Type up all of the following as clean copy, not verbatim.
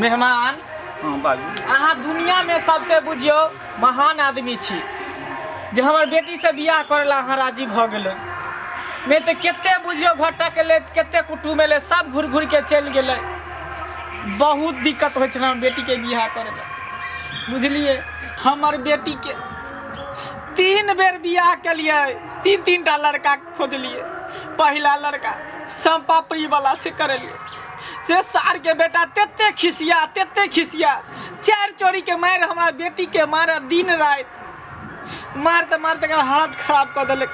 मेहमान। हँ, बाजू। अहाँ दुनियामे सबसे बुझियौ महान आदमी छी जे हमर बेटीसँ बियाह करै लए अहाँ राजी भऽ गेलहुँ, नहि तऽ कते बुझियौ घटक एलै, कते कुटुम एलै, सब घुरि घुरि के चलि गेलै। बहुत दिक्कत होइ छलै हमर बेटीके बियाह करै लए, बुझलियै? हमर बेटीके 3 बेर बियाह केलियै, 3 3 टा लड़का खोजलियै। पहिला लड़का समपापड़ी वाला से करेलियै, से सार के बेटा तेते खिसिया, तेते खिसिया, 4 चोरी के मारि हमरा बेटी के मारे दिन राति, मारते मारते एकर हालत खराब कऽ देलक।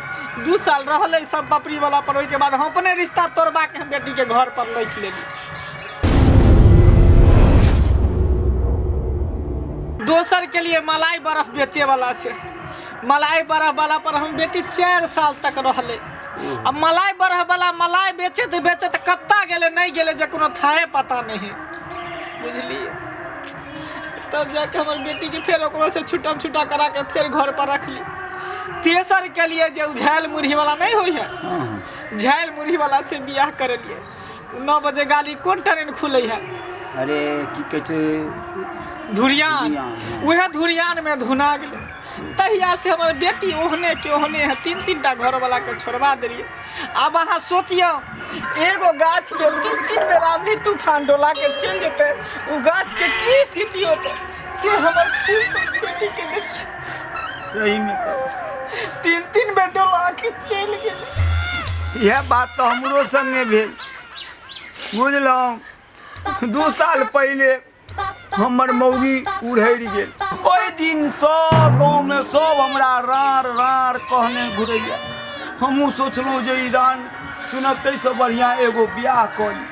2 साल रहलै समपापड़ी वाला पर, ओहिके बाद हम अपने रिश्ता तोड़बा के हम बेटी के घर पर राखि लेली। दोसर के लिए मलाई बर्फ बेचे वाला से, मलाई बर्फ वाला पर हम बेटी 4 साल तक रहलै। आ मलाई बर्फ वाला मलाई बेचैत बेचैत कत्ता गेलै नहि गेलै जे कोनो थाहे पता नहीं, बुझलियै? तब जाके हमर बेटी के फेर ओकरो से छुटम छुटा करा के फेर घर पर रखली। तेसर के लिए जे झाल मुरही वाला नहीं होइ है, झाल मुरही वाला से बियाह करेलिए। 9 बजे गाड़ी कोन ट्रेन खुले है? अरे की कहै छै, धुरियान। धुरियान, हाँ। उहे धुरियान में धुना गेलै। तहिया से हमर बेटी ओहने के ओहने है, 3 3 टा घर वाला के छोड़वा देलियै। आब अहाँ सोचियौ, एगो गाछ के 3 3 बेर आंधी तूफान डोला के चलि जेतै, ओ गाछ के की स्थिति होतै से हमर फूल सन बेटी के देखियौ। सही में कहू। 3 3 बेर डोला के चलि गेलै। इएह बात तऽ हमरो संगे भेल, बुझलहुँ? 2 साल पहिले हमर मौगी उड़हरि गेल। ओहि दिनसँ गाँवमे सब हमरा रार रार कहने घुरैया। हमहूँ सोचलहुँ जे ई रान सुनब ताहिसँ बढ़िआँ एगो बियाह कऽ ली।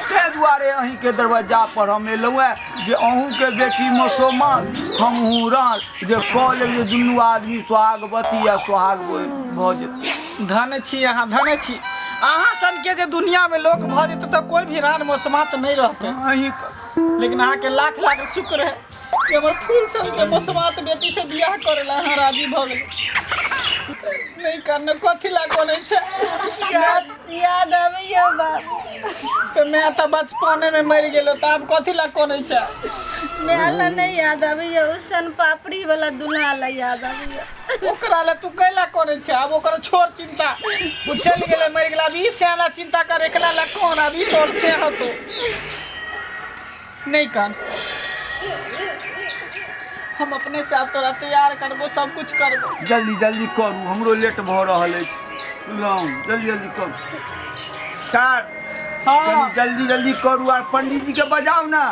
ताहि दुआरे अहीँके दरवज्जा पर हम एलहुँ हेँ जे अहूँके बेटी मसोमा, हमहूँ रार, जे कऽ लेब जे दुनू आदमी सोहागवती या सोहाग भऽ जेतै। धन्य छी अहाँ, धन्य छी अहाँ सनके जे दुनियामे लोक भऽ जेतै तऽ कोइ भी रान मसोमात नहि रहतै। अहीं लेकिन अहाँके लाख लाख शुक्र है कि हमर फूल सनके मसोमात बेटी से बियाह करे ला अहाँ राजी भऽ गेलै। नहि करने कथी ला कोनै छै? याद आबैया बाबू। तऽ मैं तऽ बचपने में मरि गेलो, तऽ आब कथी ला कोनै छै? मैं ला नहीं याद आबैया, उस सन पापड़ी वाला दुल्हा ला याद आबैया। ओकरा ला तू कैला कोनै छै? आब ओकर छोड़ चिंता, ओ चलि गेलै, मरि गेलै। आब ई सियाना चिंता कर, एकला ला कोन, आब ई तोर से हतो नहीं कान। हम अपने से आब तोरा तैयार करबो, सब कुछ करबो। जल्दी जल्दी करू, हमरो लेट भऽ रहल अछि, बुझलहुँ? जल्दी जल्दी करू सर। हाँ। कनी जल्दी जल्दी करू आर पंडीजी के बजाउ ने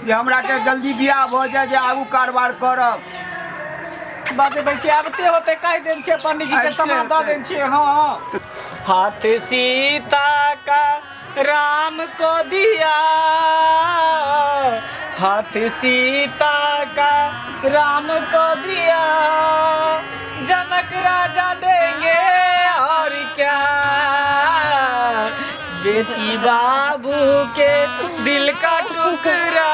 जे हमरा के जल्दी बियाह भऽ जाय जे आगू कारबार करब। बजबै छियै, आबते होते कहि देन छियै पंडीजी के, आबिते सामान दऽ होतै। देन छियै। हाँ, हाथ सीता का राम को दिया, हाथ सीता का राम को दिया, जनक राजा देंगे और क्या, बेटी बाबू के दिल का टुकड़ा,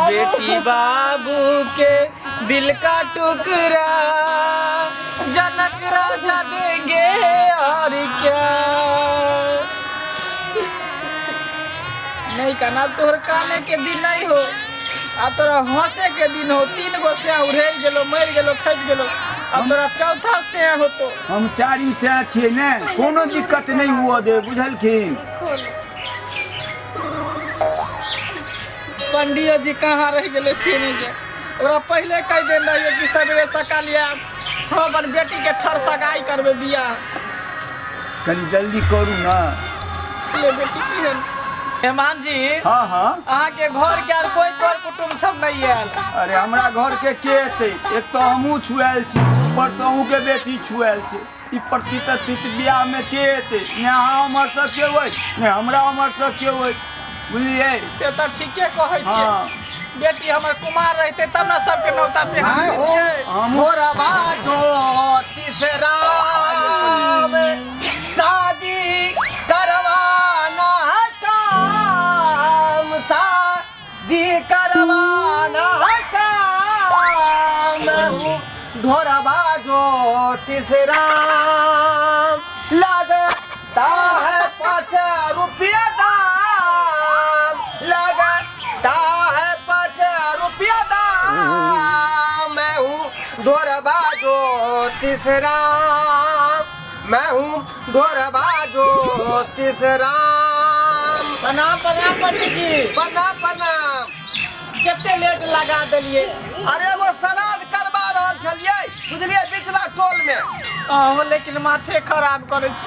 बेटी बाबू के दिल का टुकड़ा, जनक राजा देंगे और क्या। नहीं कहना, अब तोहर काने के दिन नहीं हो, अब तोरा हंसे के दिन हो। 3 गो से उड़ेल गेलो, मर गेलो, खसि गेलो, अब तोरा चौथा से हो तो। हम चारिम से छियै ने, कोनो दिक्कत नहीं हुअ दे, बुझलखिन? पंडित जी कहाँ रह गेलै से नहीं जे, ओकरा पहिले कहि देने रहियै कि सवेरे सकाल आयब, हम अपन बेटी के ठर सगाई करबै बियाह। कनी जल्दी करू ने। ले बेटी की है मेहमान जी। हाँ हाँ। अहाँ के घर के आर कोई कर कुटुम्ब सब नहीं आयल? अरे हमरा घर के के एतै, एक तऽ हमहूँ छुआयल छी, ऊपर से अहूँ के बेटी छुआयल छै, ई प्रतिष्ठित बियाह में के एतै? ने अहाँ उम्हर से केओ अछि, ने हमरा उम्हर से केओ अछि, बुझलियै? से तऽ ठीके कहै छियै। हाँ। बेटी हमर कुमार रहते तब ने सबके नौता पे हम आय हो। दितियै। हमहूँ भोरवा ज्योतिष राम शादी करवाना है काम, शादी करवाना है काम, ढोरवा ज्योतिष राम लगता है 5 रुपया दाम, लगता ज्योतिष राम, मैं हूँ ढोरबा ज्योतिष राम। प्रणाम प्रणाम पंडित जी। प्रणाम प्रणाम। कते लेट लगा देलिए? अरे एगो श्राद्ध करवा रहल छलियै, बुझलियै, बिचला टोल में। अहो लेकिन माथे खराब करै छी।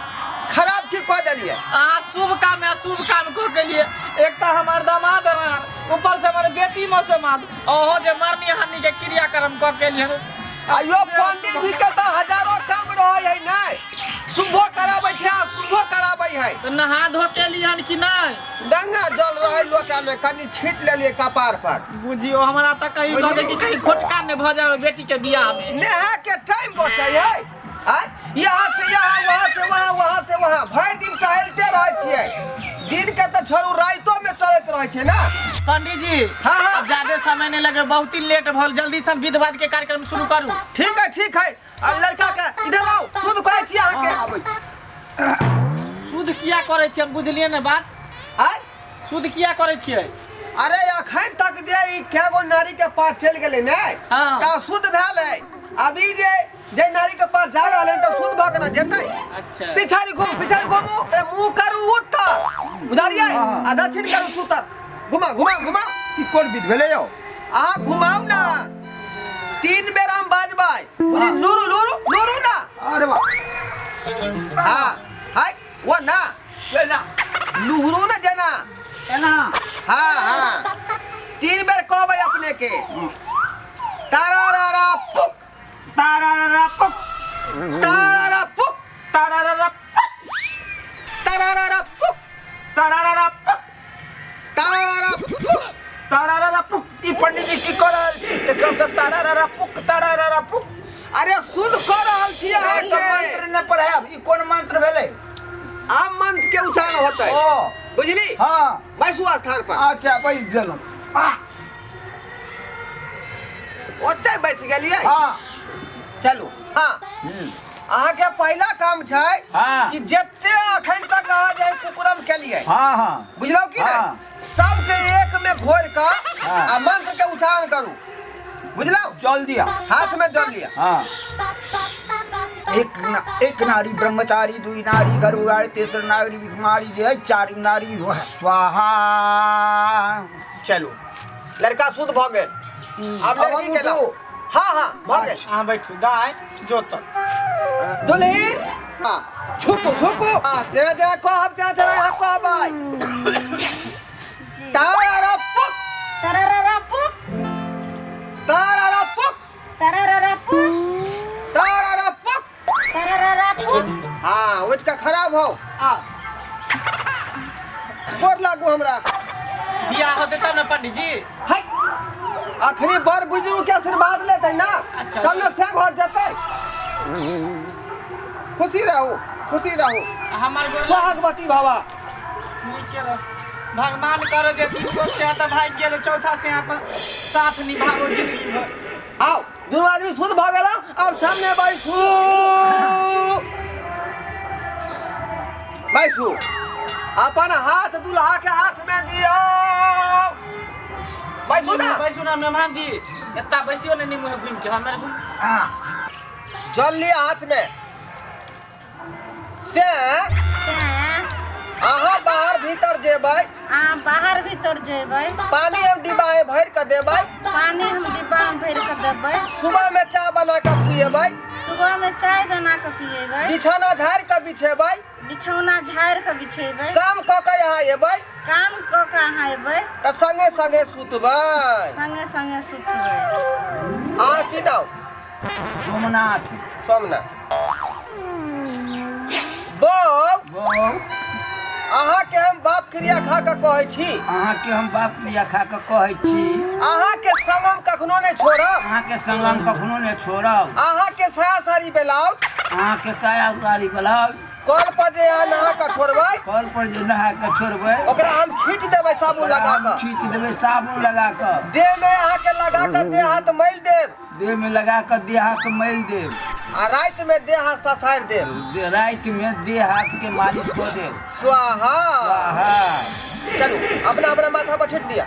खराब की कऽ देलियै? अहाँ शुभ काम अशुभ काम कऽ गेलियै। एक तऽ हमर दामाद रहन, ऊपर से हमर बेटी मसोमाद, अहो जे मरनी हरनी के क्रियाक्रम कऽ के एलियै। आइयो पंडित जी के तऽ हजारो काम रहै है नै, शुभो कराबै छै आ शुभो कराबै है। तऽ नहा धो के एलियै हन कि नहि? गंगा जल रहै लोटा में, कनि छीट लेलियै कपार पर। बुझियो हमरा तऽ कहीं भऽ गेल कि कहीं खोटका नहि भऽ जाय बेटी के बियाह में। नेहा के टाइम बचै है आय, यहाँ से यहाँ, वहाँ से वहाँ, वहाँ से वहाँ, भरि दिन टहलते रहै छियै। दिन के तऽ छोड़ू, राइतो में टहलैत रहै छियै ना। पंडित जी। हाँ, हाँ। अब ज्यादा समय नहीं लगे, बहुत ही लेट भल, जल्दी से विध वाद के कार्यक्रम शुरू करू। ठीक है ठीक है। आ लड़का के इधर आओ, शुद्ध कहै छी अहाँके। हाँ, आबै छी। शुद्ध किया करै छियै हम बुझलियै ने बात। आय? शुद्ध किया करै छियै? अरे अखन तक जे ई कएगो नारी के पास चलि गेलै ने, हाँ। तऽ शुद्ध भेल है। अभी जे जे नारी के पास जा रहल है तऽ शुद्ध भऽ के ने जेतै। अच्छा। पिछाड़ी घूमू, पिछाड़ी घूमू, अरे मुँह करू उत्तर, बुझलियै, आ दक्षिण करू सुतर, घुमा घुमा घुमा। ई कोन विध भेलै यौ? अहाँ घुमाउ ना, 3 बेर हम बाजबै, बुझली? लुरु लुरु लुरु ना। अरे वाह। हाँ हाय वो ना। एना। लुहरु ना जेना। एना। हाँ हाँ 3 बेर कहबै अपने के। तारा रा रा पुक। तारा रा रा पुक। तारा रा पुक। तारा रा रा पुक। तारा रा रा पुक। तारा रा रा पुक। तारा रा रा पुक। तारा रा रा पुक। ई पंडित जी की कऽ रहल छी? तखन से तारा रा रा पुक, तारा रा रा पुक। अरे शुद्ध कऽ रहल छी अहाँके। मंत्र नहि पढ़ायब, ई कोन मंत्र भेलै? आब मंत्र के उच्चारण होतै। ओ। बुझली? हाँ। बैसू स्थान पर। अच्छा बैस गेलहुँ। आ। ओतै बैस गेलियै? हाँ। चलू। हाँ। अहाँके पहिला काम छै हाँ। कि जते अखन तक अहाँ जे कुकुरम केलियै, हाँ, हाँ। बुझलहुँ कि नहि? हाँ। सबके एक में घोरि कऽ हाँ। आ मंत्र के उच्चारण करू, बुझलहुँ? जल दिया। हाथ में जल लिया। हाँ। एक नारी ब्रह्मचारी, दुई नारी गरुड़ारी, तेसर नारी भिखमारी, जे है चारि नारी वह स्वाहा। चलू लड़का शुद्ध भऽ गेल। आब आब लड़की हम के लाउ। उठू? हाँ हाँ भऽ गेल। अहाँ बैठू दाय जोत। दुल्हीन हाँ छुकू छुकू। हाँ जेना जेना कहब तेना तेना यहाँ कहबै। तारा पुक। तरररा पुक। तारा पुक। तरररा पुक। तारा पुक। तरररा पुक। हाँ उठ के खराब हो। आ गोर लागू हमरा। बियाह होतै तब ने पंडित जी। है अखनी बड़ बुजुर्ग के आशीर्वाद लेतै ना। अच्छा। तब ने से घर जेतै। खुशी रहू खुशी रहू। हमर गोर सुहागवती बाबा। नीके रह। भगवान करो जे 3 गो से तऽ भागि गेल, चौथा से अपन साथ निभाबो जिंदगी भर। आओ दुनू आदमी शुद्ध भऽ गेल। आब सामने बैसू बैसू, अपन हाथ दुल्हा के हाथ में दियौ। बैसू ना। बैसू ना मेहमान जी, एत्ता बैसियो ने निमुहे घुमि के हमर घुम। जल लिअ हाथ में से से अहाँ बाहर भीतर जेबै। अहाँ बाहर भीतर जेबै। पानी हम डिब्बा में भरि कऽ देबै। पानी हम डिब्बा में भरि कऽ देबै। सुबह में चाय बना कऽ पिएबै। सुबह में चाय बना कऽ पिएबै। बिछौना झाड़ि कऽ बिछेबै। बिछौना झाड़ि कऽ बिछेबै। काम कऽ कऽ यहाँ एबै। काम कऽ कऽ अहाँ एबै। तऽ संगे संगे सुतबै। संगे संगे सुतबै। अहाँ की नाम? सोमनाथ। सोमनाथ। बौ, बौ, अहाँ के हम बाप क्रिया खा कऽ कहै छी। अहाँ के हम बाप क्रिया खा कऽ कहै छी। अहाँ के संग हम कखनो नहि छोड़ब। अहाँ के संग हम कखनो नहि छोड़ब। अहाँ के साया साड़ी बेलाउज। अहाँ के साया साड़ी ब्लाउज। कल पर जे अहाँ नहा कऽ छोड़बै। कल पर जे नहा कऽ छोड़बै। ओकरा हम खींच देबै साबुन लगा हम कऽ। खींच देबै साबुन लगा कऽ। देह में अहाँ के लगा कऽ देह हाथ मैल देब। देह में लगा कऽ देह हाथ मैल देब। आ राति में देह हाथ ससारि देब। राति में देह हाथ के मालिश कऽ देब। स्वाहा। स्वाहा। चलू अपना अपना माथा पर छीट दिया।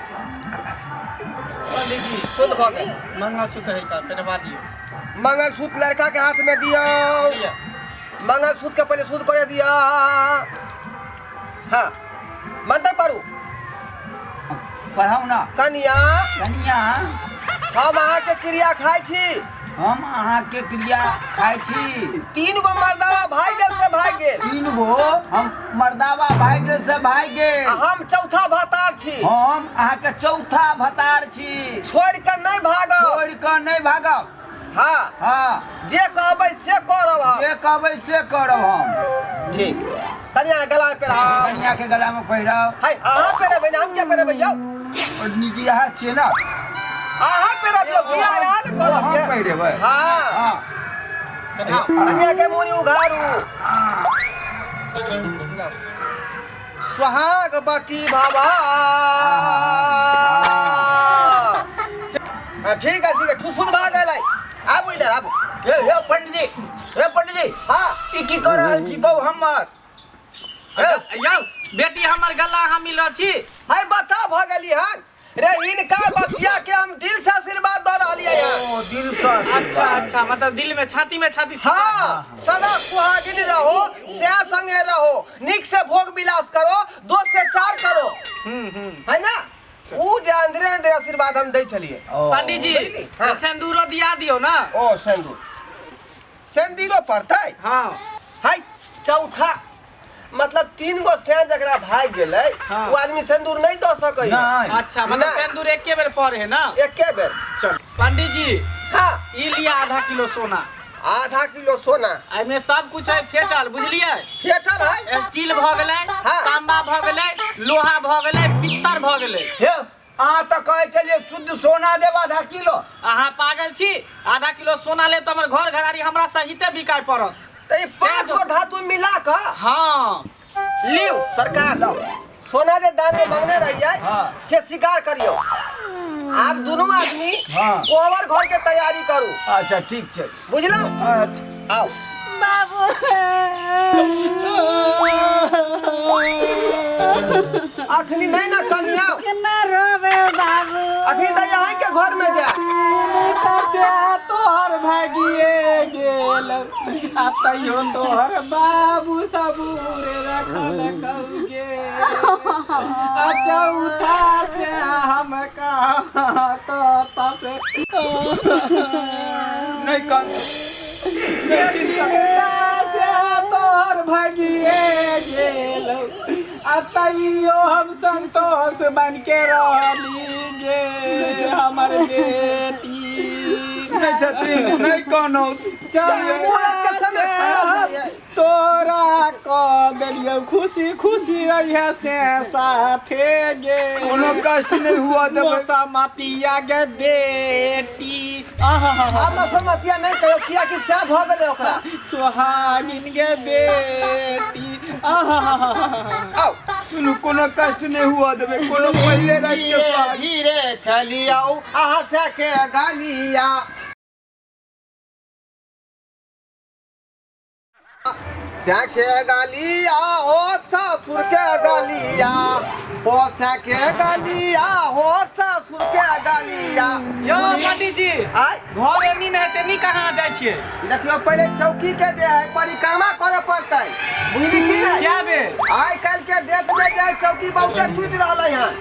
पंडित जी, शुद्ध भऽ गेल। मंगलसूत्र है का पेनवा दियौ। मंगलसूत्र लड़का के हाथ में दियौ। लिअ। मंगलसूत्र के पहले शुद्ध करे दिया। हाँ, मंत्र पढ़ू। पढ़ाउ ना। कनिया, कनिया, हम अहाँके क्रिया खाइ छी। हम अहाँके क्रिया खाइ छी। 3 गो मर्दावा भाग गेल से भाग गेल। 3 गो हम मर्दावा भाग गेल से भाग गेल। आ हम चौथा भतार छी। हम अहाँके चौथा भतार छी। छोड़ि कऽ नहि भागब। छोड़ि कऽ नहि भागब। हाँ। हाँ। जे कहबै से करब हम। जे कहबै से करब हम। ठीक। कनिया गला में पहिराउ। कनिया के गला में पहिराउ। हाय, अहाँ पहिरेबै ने, हम किया पहिरेबै यौ? और निजी अहाँ छियै ना? अहाँ पहिरब यौ, बियाह अहाँ ने करब हम ये। पहिरेबै। हाँ। हाँ। पेन्हाउ। कनिया के मुनि उघारू। सुहागवती भवा। हाँ, ठीक है, ठीक है, ठुसुन भाग गेलै। आबू इधर आबू। ए ए पंडित जी, ए पंडित जी। हाँ। ई की कर रहल छी बौ हमर? ए यौ बेटी हमर गला अहाँ मिल रहल छी। हाय बता भ गेली हन रे, इनका बचिया के हम दिल से आशीर्वाद दऽ रहलियै हन। ओ दिल से आशीर्वाद। अच्छा अच्छा, मतलब दिल में छाती में छाती। हाँ, सदा सुहागिन रहो, सया संगे रहो, निक से भोग विलास करो, 2 से 4 करो, है ना? ऊ जे अंदरे अंदरे आशीर्वाद हम दै छलियै। पंडित जी, बुझली? हाँ। सिंदूरो दिया दियो ना। ओ सिंदूर, सिंदूरो पड़तै? हाँ। हाय चौथा मतलब 3 गो सें जकरा भाग गेलै, हाँ। वो आदमी सिंदूर नहीं दऽ सकै। नहीं। अच्छा, मतलब नहीं। सिंदूर एके बेर पड़े है ना? एके बेर। चल पंडित जी। हाँ। ई लिया आधा किलो सोना। आधा किलो सोना। एहिमे सब कुछ है फेटल, बुझलियै? फेटल है? स्टील भऽ गेलै, हाँ। तांबा भऽ गेलै, लोहा भऽ गेलै, पित्तर भऽ गेलै। हे अहाँ तऽ कहै छलियै शुद्ध सोना देब आधा किलो। अहाँ पागल छी? आधा किलो सोना लेब तऽ हमर घर घरारी हमरा सहिते बिकाय पड़त। तऽ ई 5 गो धातु मिला कऽ। हाँ। लिउ सरकार, सोना जे दान में मंगने रहियै, हाँ। से स्वीकार करियौ। आब दुनू आदमी हाँ। कोबर घर के तैयारी करू। अच्छा ठीक छै। बुझलहुँ? हाँ। आउ। बाबू। अखनी नहीं ना कनिया। केना रोबे बाबू? अखनी तऽ यहाँ के घर में जा। से तोहर भागिए गेल, आ तैयो तोहर बाबू सबूर रखल कौगे। आ चौथा से हम कहाँ तो से नहीं कन। से तोहर भागिए गेल, आ तैयो हम संतोष बन के रहली गे हमर बेटी। नहीं छथिन, नहीं कोनो। मुहूर्त के समय खराब है। तोरा क देलियौ, खुशी खुशी रहिए से साथे गे। कोनो कष्ट नहीं हुआ देबै। मौसमतिया गे बेटी। आहा। आब मसमतिया नहीं कहियो, किया कि सैह भऽ गेलै ओकरा। सुहागिन गे बेटी। आहा। आउ। सुनू, कोनो कष्ट नहीं हुआ देबै, कोनो पहिले राति के धीरे सुहाग। धीरे चलियौ अहाँ से के गालिया। सखे गालिया हो ससुर के गालिया, ओ सखे गालिया हो ससुर के गालिया। यौ पंडित जी, आय। घर एनी नहि हेतै, नी कहाँ जाइ छियै? देखियौ पहिले चौकी के जे है परिक्रमा करे पड़तै, बुझली की नहि? क्या बेर? आइ काल्हि के डेट में जे है चौकी बहुते टूटि रहलै हन,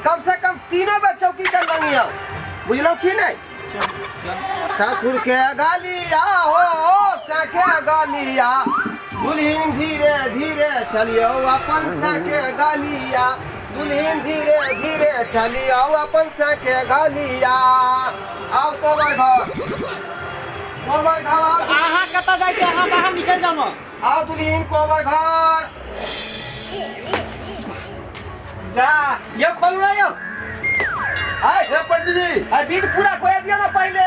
कम से कम 3 बेर चौकी के लंगियौ, बुझलौ की नहि? ससुर के गालिया हो सखे गालिया, दुल्हिन धीरे धीरे चलियौ अपन सखे गालिया, दुल्हिन धीरे धीरे चलियौ अपन सखे गालिया। आउ कोबर घर, कोबर घर आउ। अहाँ कतऽ जाइ छियै? अहाँ बाहर निकलि जाउ। आउ दुल्हिन कोबर घर। जा यौ खोलू ना यौ। आय हे पंडित जी, आय विध पूरा कर दिया ना पहले।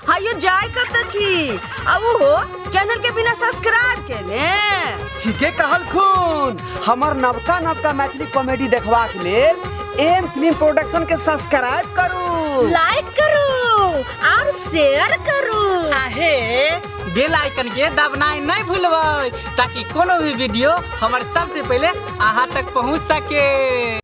हायो जाय कत छी आ उहो चैनल के बिना सब्सक्राइब केने। ठीके कहलखुन, हमर नवका नवका मैथिली कॉमेडी देखबाक लेल एम फिल्म प्रोडक्शन के सब्सक्राइब करू, लाइक करू। और शेयर करू। आहे बेल आइकन के दबनाइ नहीं भूलबै ताकि कोनो भी वीडियो हमर सबसे पहले अहाँ तक पहुँच सके।